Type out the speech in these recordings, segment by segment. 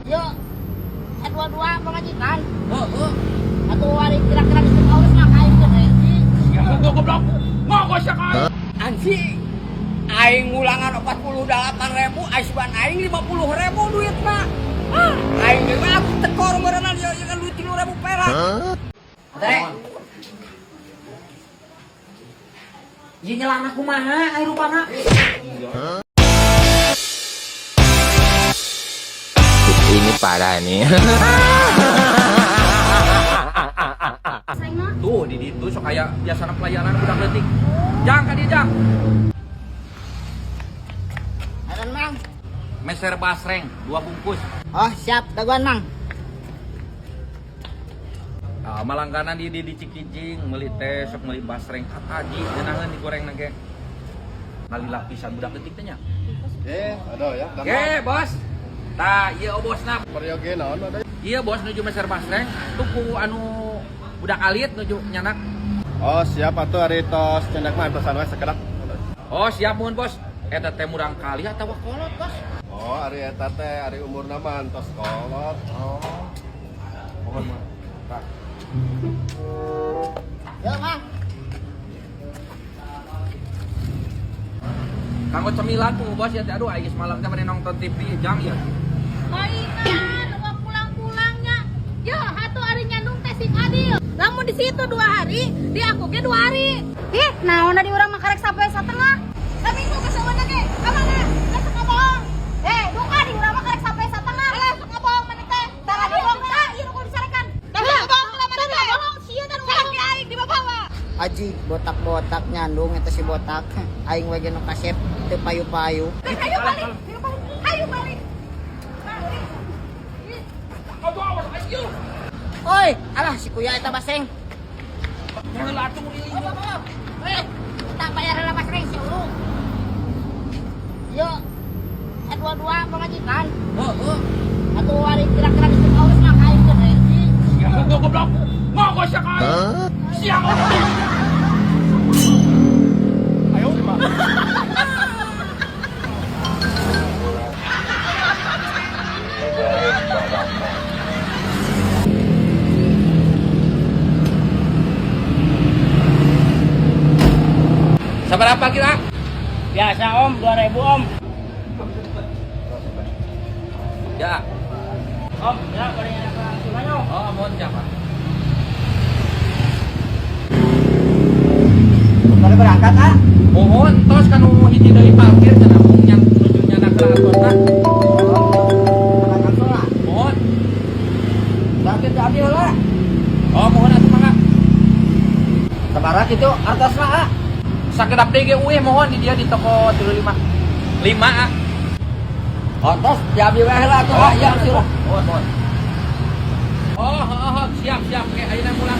Yuk, dua-dua pamajikan. Heeh. Atuh ari kira-kira geus urus mah ka aing teh hiji. Ya goblok. Ngogos ya ka aing. Anjing. Aing ngulangan 48.000, asupan aing 50.000 duit mah. Ah, aing geus mah aku tekor meureunna ieu ieu kan duit 3.000 perak. Tere. Ieu nyelana kumaha ai rupana? Ini parah nih. Tuh di ditu sok aya biasana pelayanan budak leutik. Jang ka dieu jang. Adan Mang. Meser basreng 2 bungkus. Oh, siap dagoan Mang. Ah, malangganan di Cikijing meuli teh sok meuli basreng kataji ngeunaheun digoreng ge. Ngalila pisan budak leutik teh nya. Aduh ya. Oke, bos. Tah, ieu bosna. Peryogi naon ada. Iya bos nuju meser basreng tuku anu budak alit nuju nyanak. Oh, siap atuh ari tos cendak mah pesan we sakedap. Oh siap muhun bos. Eta teh murang kali atawa kolot bos. Oh, ari eta teh ari umurna mah tos kolot. Oh. Mohon mohon. Tah. Yuk, Mang. Kanggo cemilan tuh bos ya teh aduh aing geus malam teh bade nonton TV jang ya. Mainan, uang pulang-pulangnya. Ya, atuh ari nyandung teh sing adil. Lamun di situ 2 hari, di aku ge 2 hari. Ih, naon di urang mah karek sampai satengah. Saminggu geus eueun ge. Ka mana? Geus sok ngabohong. Eh, duka di urang mah karek sampai satengah. Alah, sok ngabohong maneh teh. Tara dibohong tah, ieu nu kudu disarekan. Tara ngabohong lah maneh teh. Ngabohong sieun dan urang di aing dibawa. Aji botak-botak nyandung eta si botak. Aing we ge nu kasep teu payu-payu. Ayo balik, ayo balik. Ayo balik. Balik. Aduh awas ayo. Oi, alah si kuya eta baseng. Heula atuh rili. Eh, tak bayar heula basreng si ulu. Yuk, dua-dua pamajikan. Heeh. Atuh ari kira-kira geus urus mah ka aing teh hiji. Ya goblok. Ngogos ya ka aing. Siang. Ayo lima. Saberapa kira? Biasa Om, 2.000 Om. Ya. Om, ya goreng langsung aja. Oh, mohon siapa? Pada berangkat ah. Mohon tos kanu hiji deui parkir cenah mung nyan nuju nyanak ka kota. Mohon. Berarti diambil heula. Oh, mohon atuh mangga. Sabaraha kitu artosna ah. Sakedap deui ge eueuh mohon di dia di toko 35. 5 ah. Oh, tos diambil we heula atuh ah, ya sih lah. Mohon, mohon. Oh, oh, oh, siap, siap. Oke, ayeuna mulang.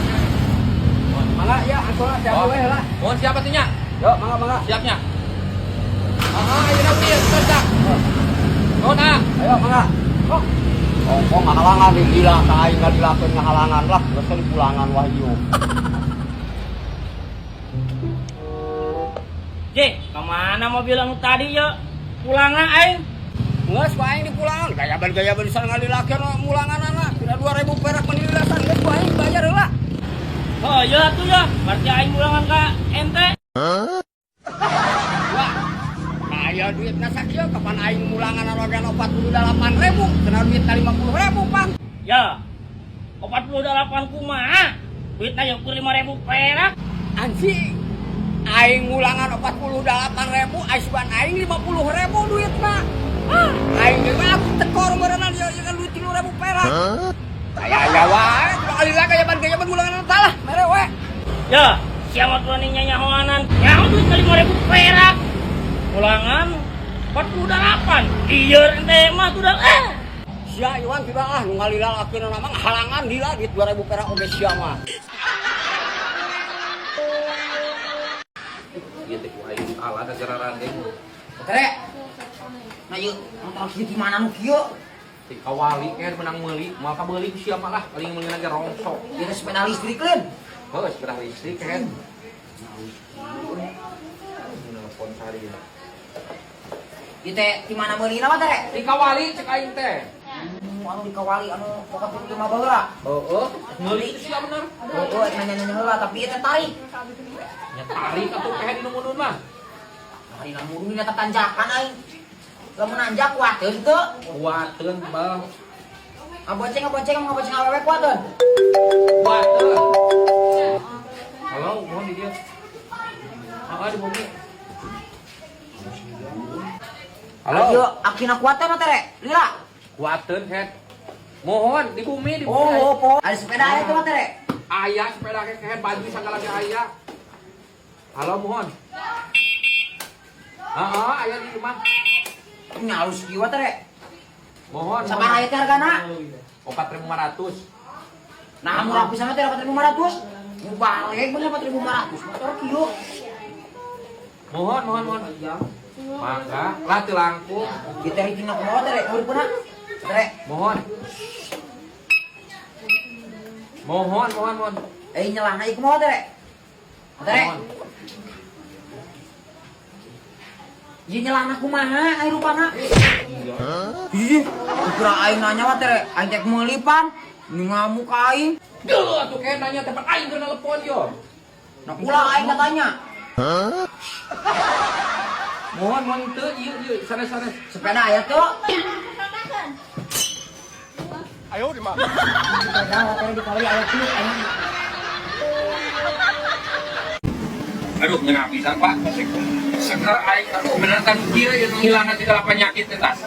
Mohon. Mangga ya angsulan diambil we heula. Mohon siapa tuh nya? Yo, mangga mangga. Siapnya. Ah, ayeuna beli tos dah. Mohon ah. Ayo mangga. Oh. Ongko ngahalangan di gila ka aing ngadilakeun ngahalangan lah, geus di pulangan wahyu. Je, kemana mobil anu tadi ya? Pulangan aing. Geus ku aing di pulangan, gaya gaya bisa ngalilakeun mulangan anak. Kira 2.000 perak menilasan geus ku aing bayar heula. Oh iya tuh ya, berarti aing mulangan ka ente. Wah. Kaya duitna sakieu kapan aing mulangan anu 48.000, kena duitna 50.000 pan. Ya. 48 kumaha? Duitna yang kur 5.000 perak. Anjing. Aing ngulangan 48.000, asupan aing 50.000 duitna. Ah, aing geus mah aku tekor meureunna ieu ieu kan duit 3.000 perak. Aya aya wae, alila gaya-gaya mulangan salah, mere we. Ya, siapa tuh nih nyanyahoanan? Nyaho duit 5.000 perak. Pulangan 48. Iya ente mah tuh dah. Eh. Sia Iwan tidak ah nu ngalila akeuna mah halangan lila duit 2.000 perak oge sia mah. Ieu teh ku aing kalah da gararandeng. Tere. Nah yuk, nonton kieu di mana nu kieu? Si kawali kan menang meuli, moal kabeuli ku sia mah lah, paling meuli ge rongsok. Ieu teh sepeda listrik leun. Heuh, sepeda listrik kan. Nelpon sari. Ieu teh di mana meulina mah tere? Di kawali cek aing teh. anu dikawali anu pokok itu mah baheula. Heeh, meuli itu sih bener. Heeh, nanya-nanya heula tapi ieu teh tarik. Nya tarik atuh kehed nu mudun mah. Hari mudun dina tanjakan aing. Lamun nanjak kuateun teu? Kuateun bal. Ngabonceng ngabonceng ngabonceng awewe kuateun. Kuateun. Halo, mohon di dia. Heeh, di bumi. Halo. Ayo, akina kuateun teh rek. Lila. Kuateun head. Mohon di bumi di bumi. Oh, oh, ada sepeda aya tuh teh rek. Aya sepeda ke kehed baju sagala ge aya. Halo, mohon. Heeh, aya di rumah. Nya halus kieu teh rek. Mohon. Sabaraha ieu teh hargana? 4.500. Nah, murah pisan teh 4.500. Balik bener 4.500 motor kieu. Mohon, mohon, mohon. Mangga, lah teu langkung. Kita hijina kumaha teh rek uripna? Rek. Mohon. Mohon, mohon, mohon. Eh nyelahna ieu kumaha teh rek? Teh rek. Mohon. Ieu nyelahna kumaha ai rupana? Ih, kira aing nanya mah teh rek, aing teh meuli pan. Ngamuk ka aing. Duh, atuh kayak nanya tempat aing keur telepon yo. Nah, ulah aing katanya. Mohon, mohon teu ieu ieu sanes-sanes. Sepeda aya tuh. Ayo di mana? Sepeda teh di kali aya tuh aing. Aduh, ngeunah pisan, Pak. Seger aing aduh bener kan kieu ieu ngilangkeun segala penyakit teh tas.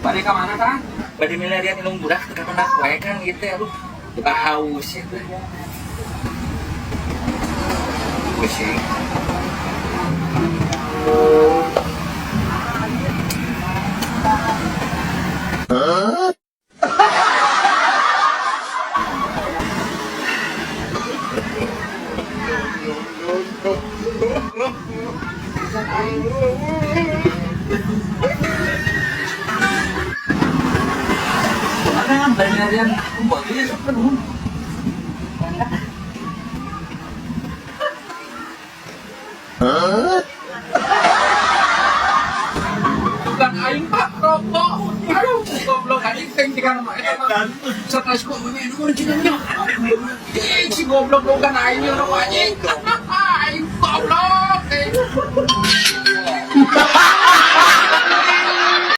Bade ka mana, Kang? Bade milarian ilung budak teu kakondak wae Kang ieu teh aduh. Buka haus ya teh. Pusing. Mana bade milarian bagus penuh. Bukan aing Pak, rokok. Aduh, goblok anjing teh tinggal mah eta mah. Stres kok ini nya. Ih, si goblok bukan aing rokok anjing. Aing goblok.